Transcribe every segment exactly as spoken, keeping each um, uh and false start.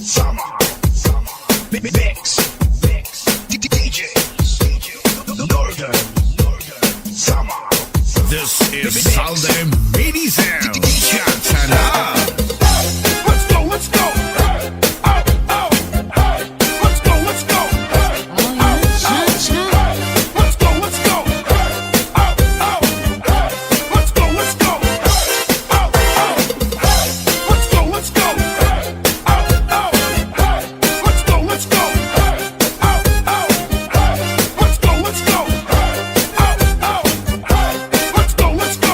Samar, Samar, mi-, mix, mix, D-, D-, D J, D J, Northern, Northern, Samar. This is Salde Mini Sound. Cha-cha-la. Let's go, let's go. Hey, oh, oh, hey. Let's go, let's go. Hey, oh, hey. Let's go, let's go. Hey, oh, oh, hey. Let's go, let's go. Hey, oh, oh, hey. Let's go, let's go. Hey, oh, oh, hey. Let's go, let's go. Hey, oh, oh, hey. Let's go, let's go. Hey, oh, oh, hey. Let's go, let's go.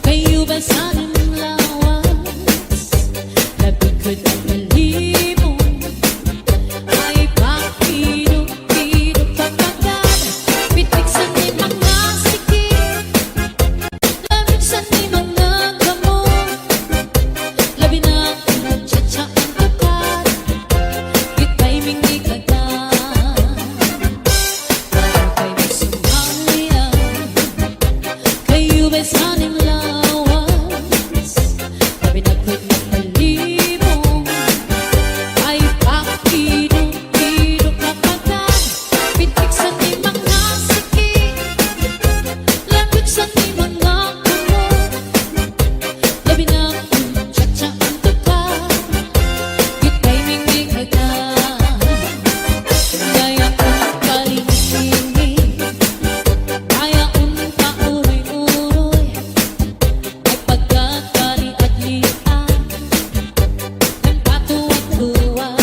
Kay-o ba sa nim lawas, labig ko na kalimo. Ay, pakidok-idok, pagpagad, pitik sa nim mga siki. Labig sa nim mga kamot. Labi na kon cha-cha an tukar. Di timing, di kadan. Kay magsumalian, kay-o ba sa nim lawas, labi na kon makalibong. Ay, pakidong-idong, kapatad, pitik sa nim mga siki, labig sa nim mga kamot. Labi na kon cha-cha an tukar, di timing, di kadan. Kay akon kalingking, kay akon kauroy-uroy, ay pagkakaliadlian, nagpatuwag-tuwag.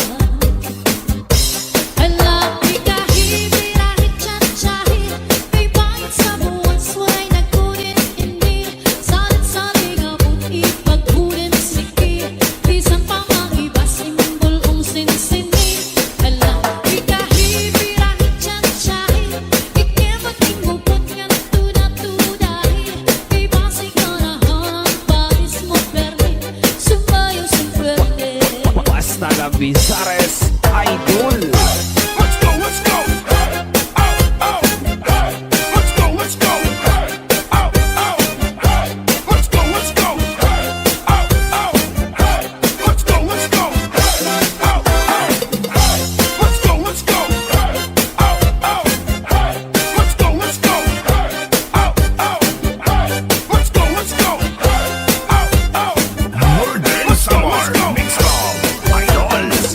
Hala, ikahi, birahi, cha-chahi, kay bangin sa buwas, waray nagkulit ini. Salit-salit nga buti, pagkulit siki, bisan pa mangibas, imong bul-ong sinsini. Hala, ikahi, birahi, cha-chahi, ikemot ing upot ngan tuda-tudahi, kay basig ganahan, paris mo permi, sumayaw sin puwerte. Basta la Misares Idol. Let's go, let's go. Hey, oh, oh, hey. Let's go, let's go. Hey, oh, oh, hey. Let's go, let's go. Hey, oh, oh, hey. Let's go, let's go. Hey, oh, oh, hey. Let's go, let's go. Hey, oh, oh, hey. Let's go, let's go. Hey, oh, oh, hey. Let's go, let's go. Hey, oh, oh, hey. Let's go, let's go. Northern Samar Mix Club Idols.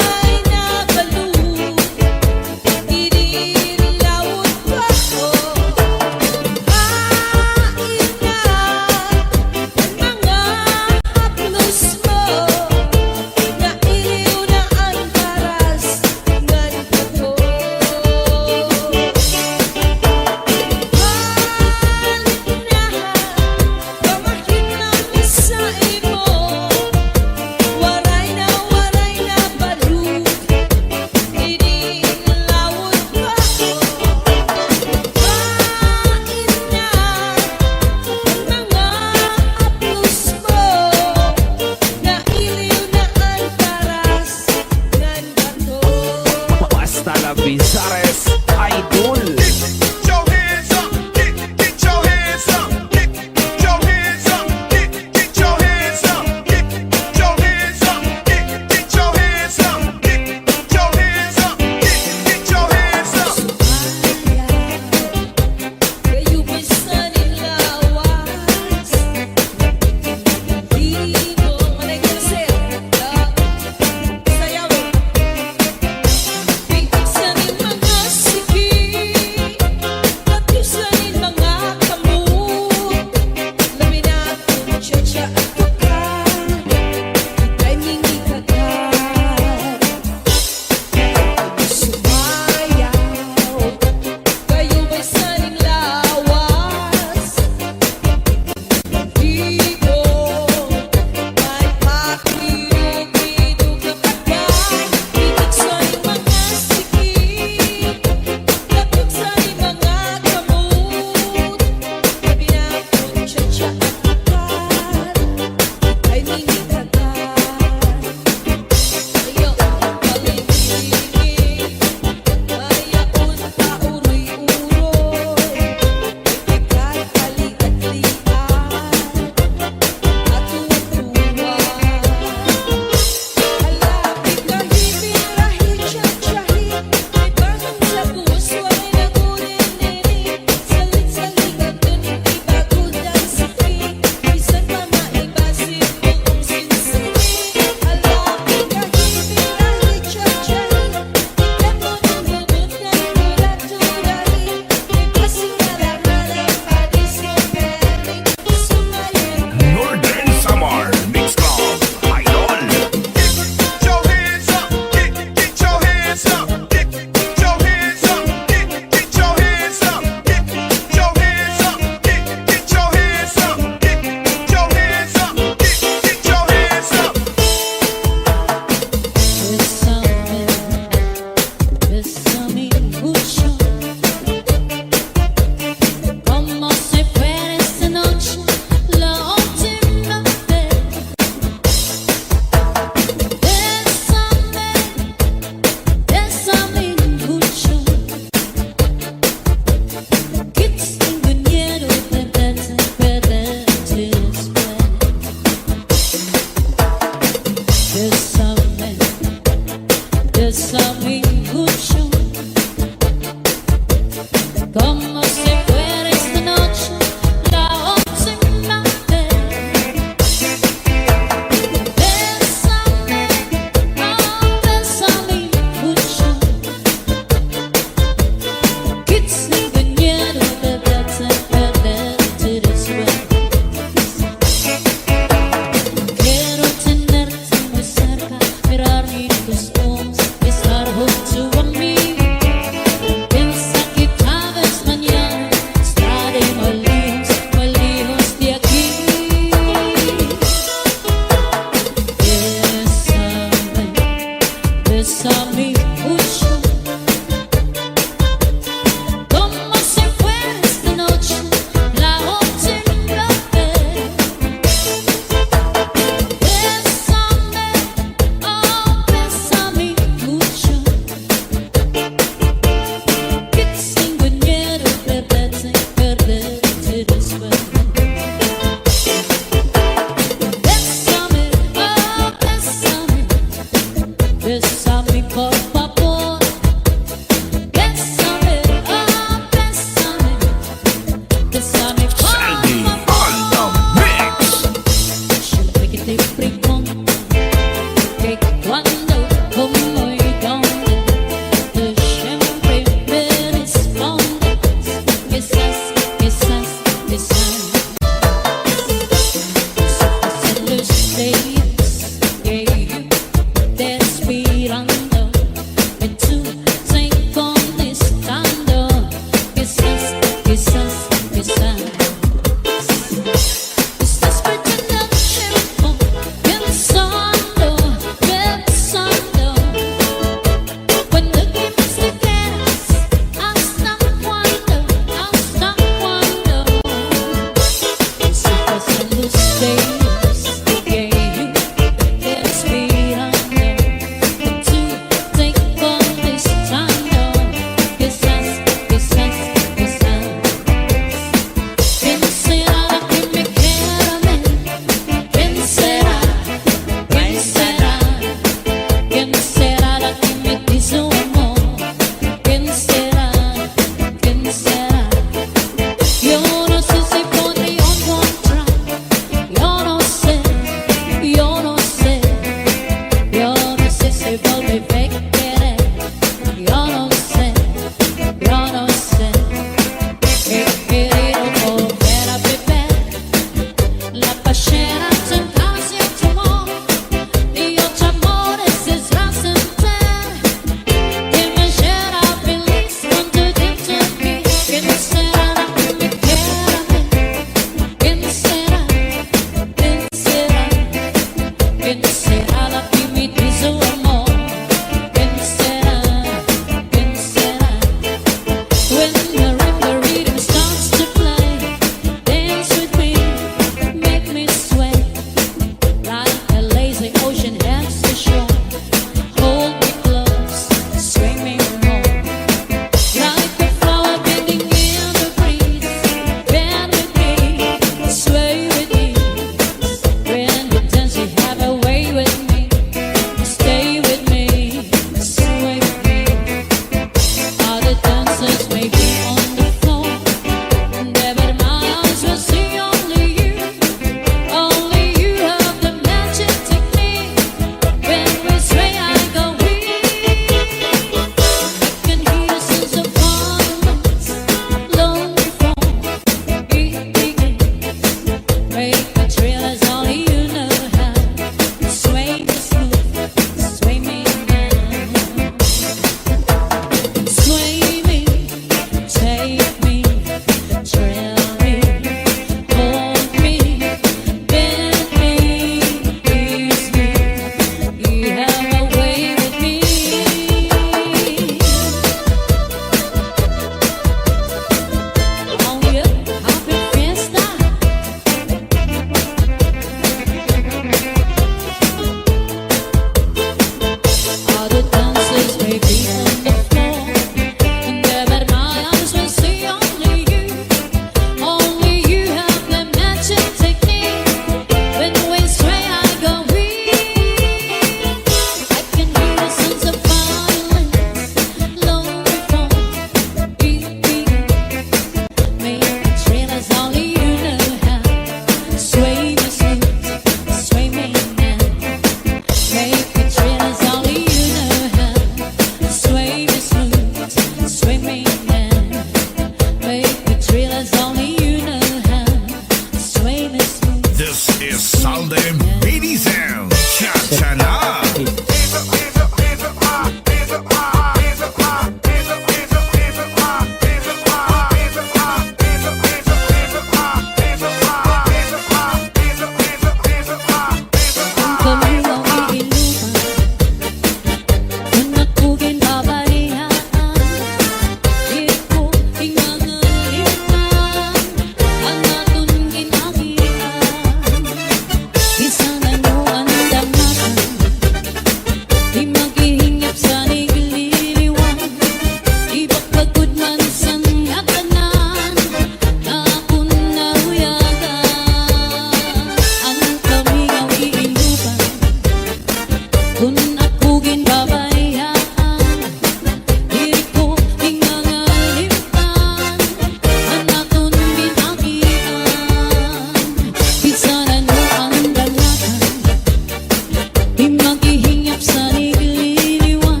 Di maghihingyap sa ligliwan,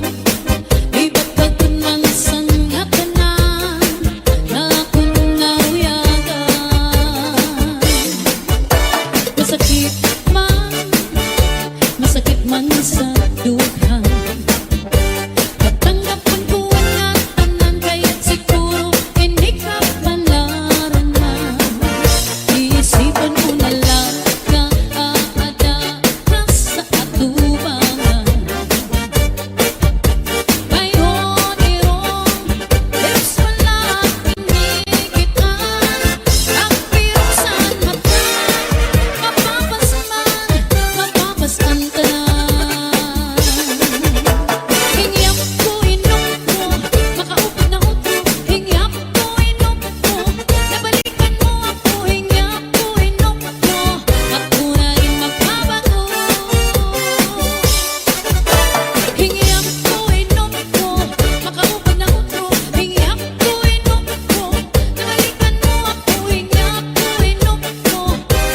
di pagpagod man sa ngatanan, nga akon nauyagan. Masakit man, masakit man sa dughan. Matanggap an kuan nga tanan, kay siguro ini ka palaran man. Iisipan mo na lang nga aada na sa atubangan. Kay on irong lips pa la ini kita, pagpiruksan mata, mapapas man, mapapas an tanan. Hingyap ko, inok ko, makaupod na utro. Hingyap ko, inok ko, nabalikan mo ako. Hingyap ko, inok ko, ako na in magbabago. Hingyap ko, inok ko, makaupod na utro. Hingyap ko, inok ko, nabalikan mo ako. Hingyap ko, inok ko,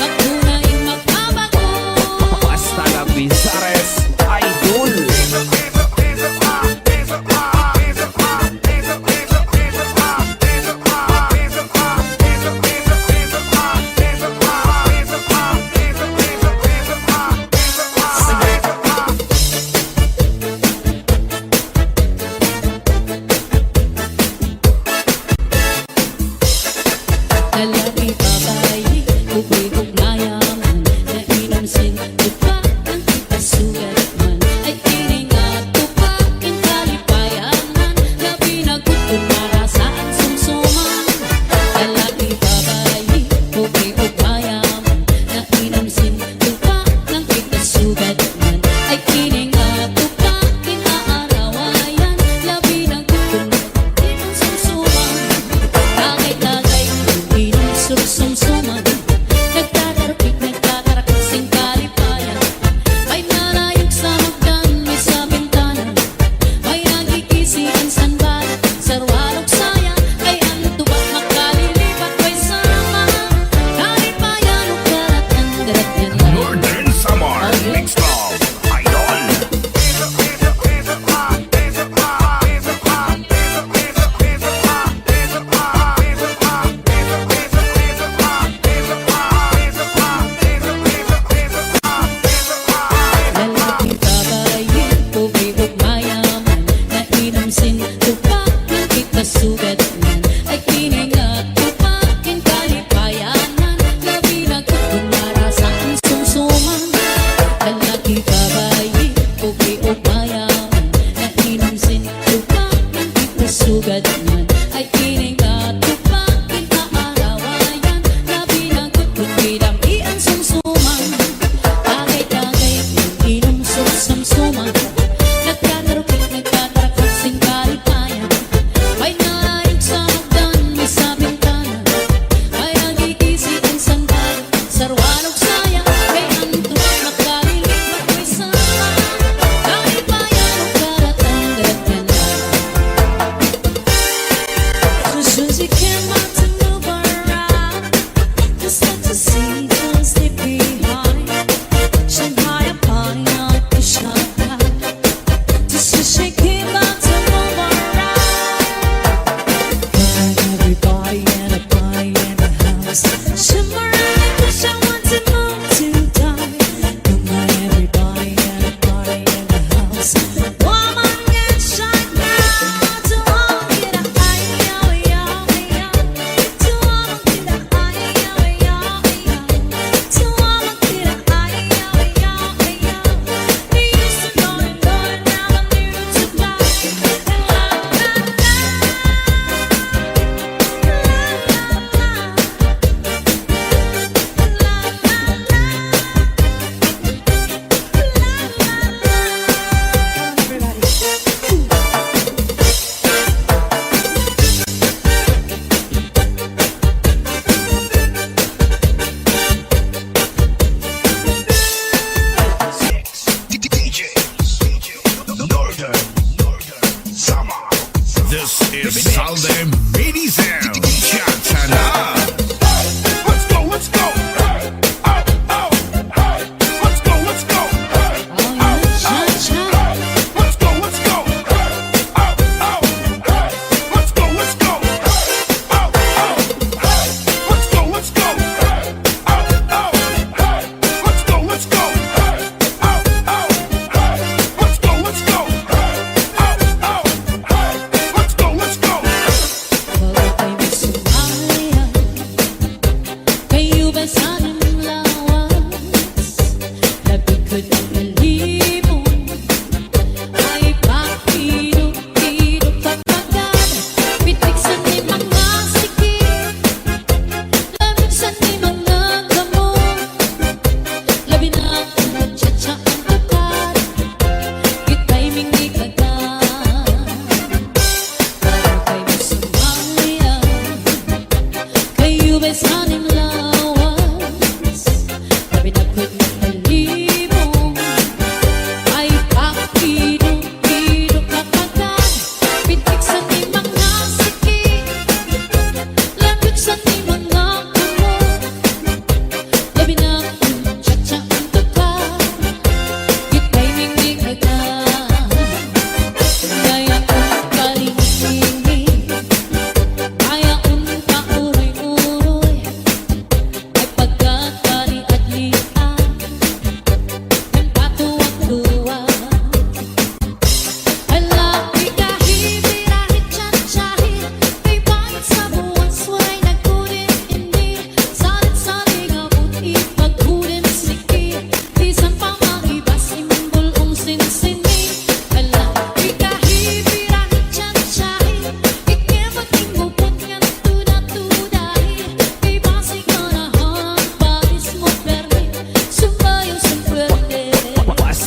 ako na in magbabago. Basta la Bizares, idol. Lalaki, babayi, pobre ug mayaman, nainom sin tupa, an kita sugad man. Ay ini nga tupa, in kalipayahan, labi na gud kon marasa an sumsuman. Lalaki, babayi, pobre ug mayaman, nainom sin tupa, an kita sugad man. Ay ini nga tupa, in aarawayan, labi na gud kon Inom sumsuman, tagay-tagay, inom sumsuman. Nagtatarpik, nagtatarakit sin kalipayan. May nalayog sa hagdan, may sa bintana. May nagkikisian san balat, sarwal ug saya. Kay an tuba makalilipat, may sama. Kalipayan ug kalat an darat niyan. Northern Samar, mix club.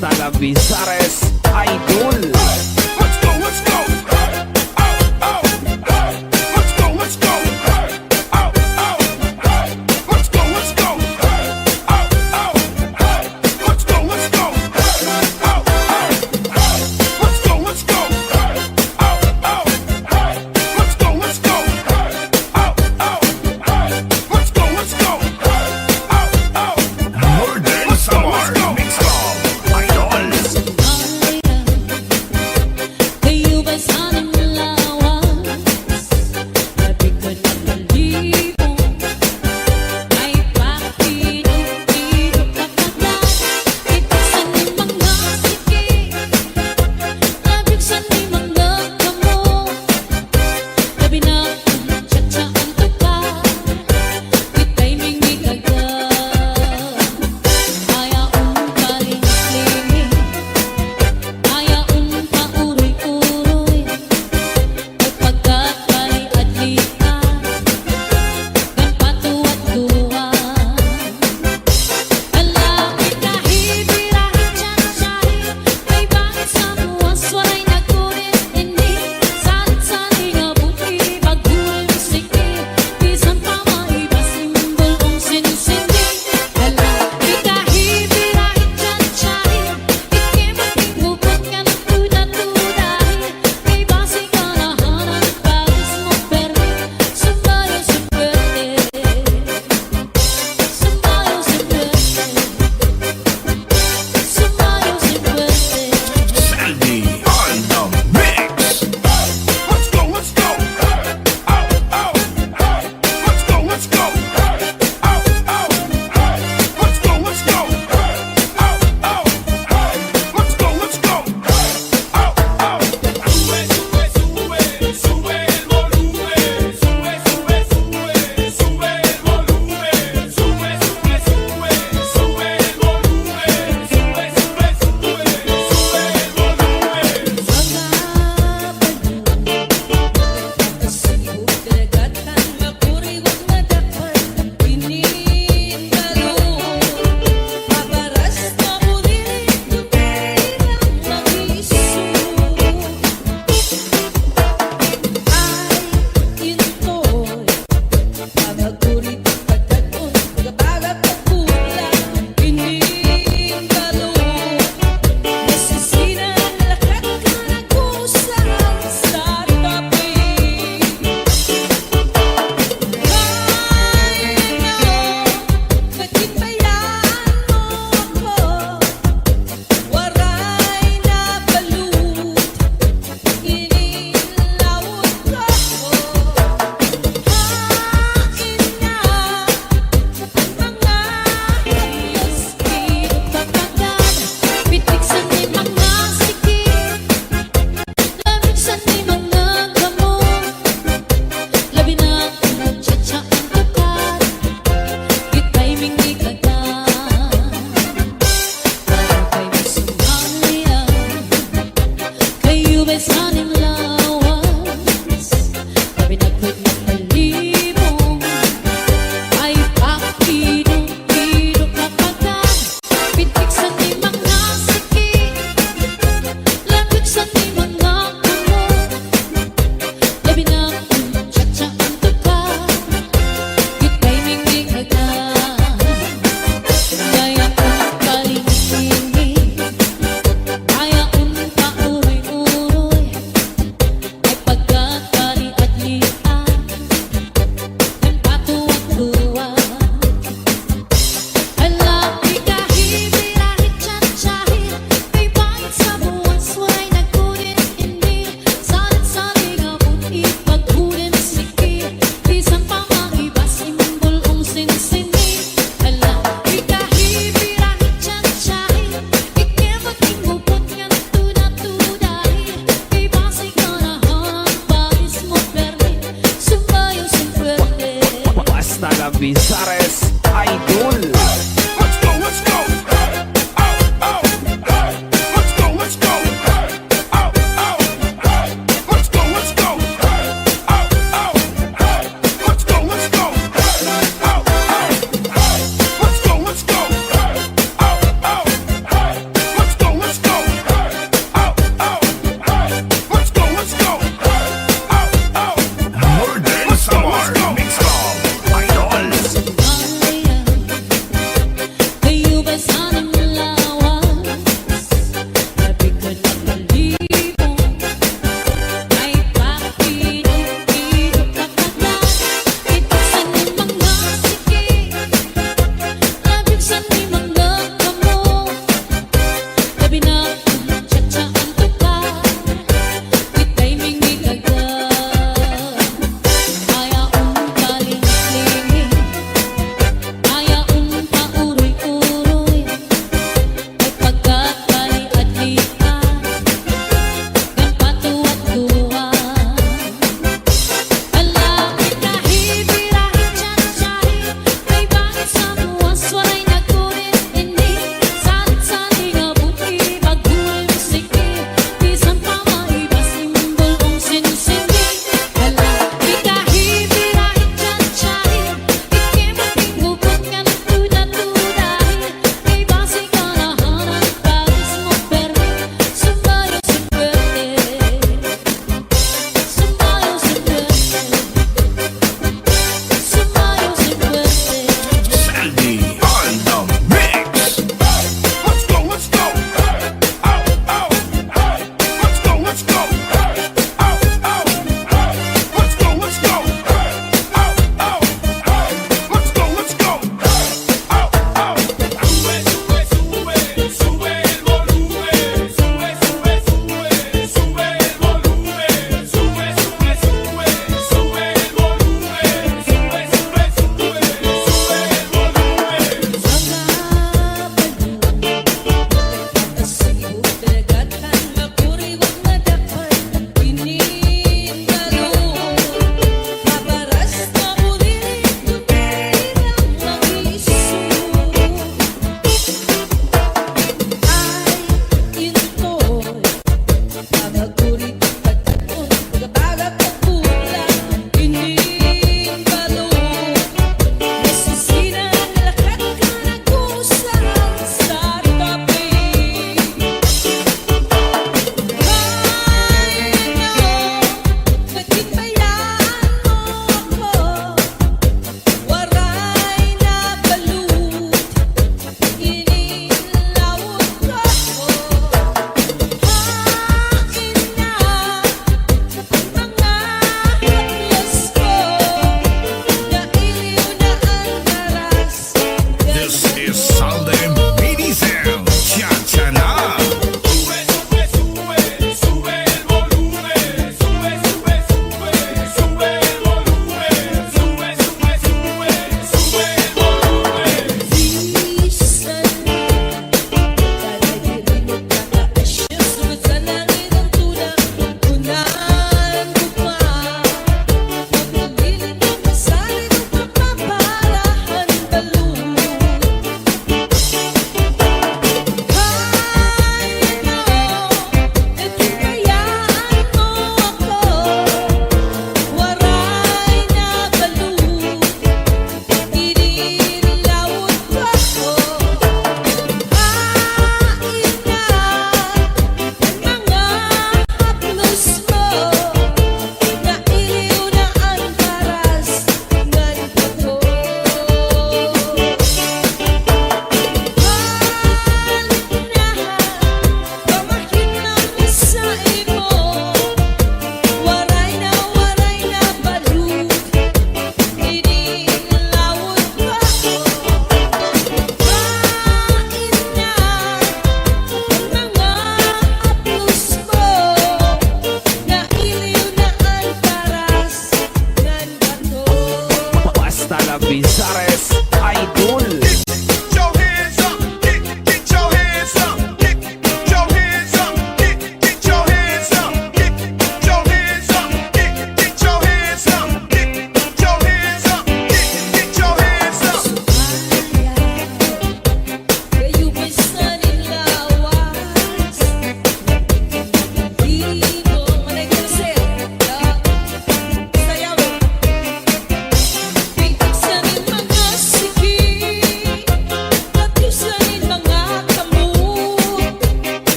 Talavisares Idol. Northern Samar Mix Club Idol.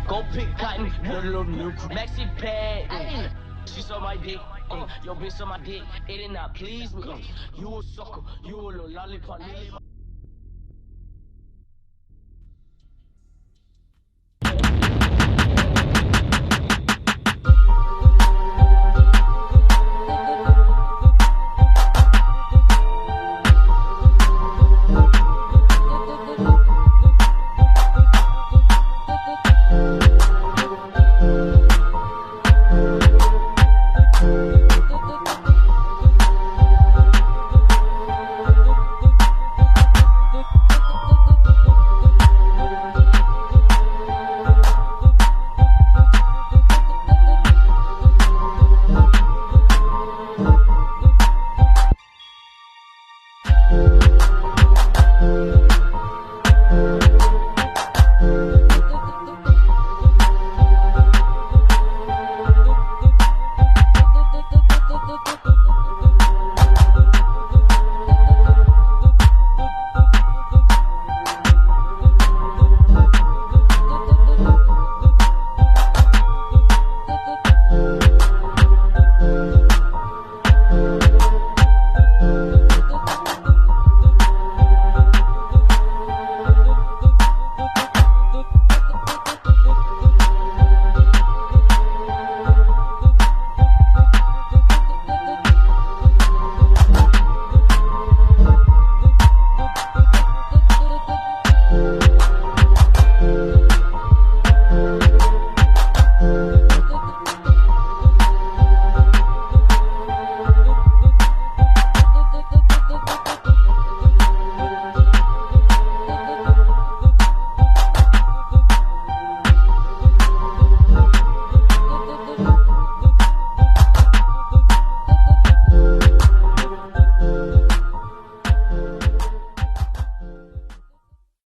Go pick cotton, no, no, no, maxi pad. Ay. She suck my dick, ay. Yo, bitch, suck my dick. It did not please me. You a sucker, you a little lollipop.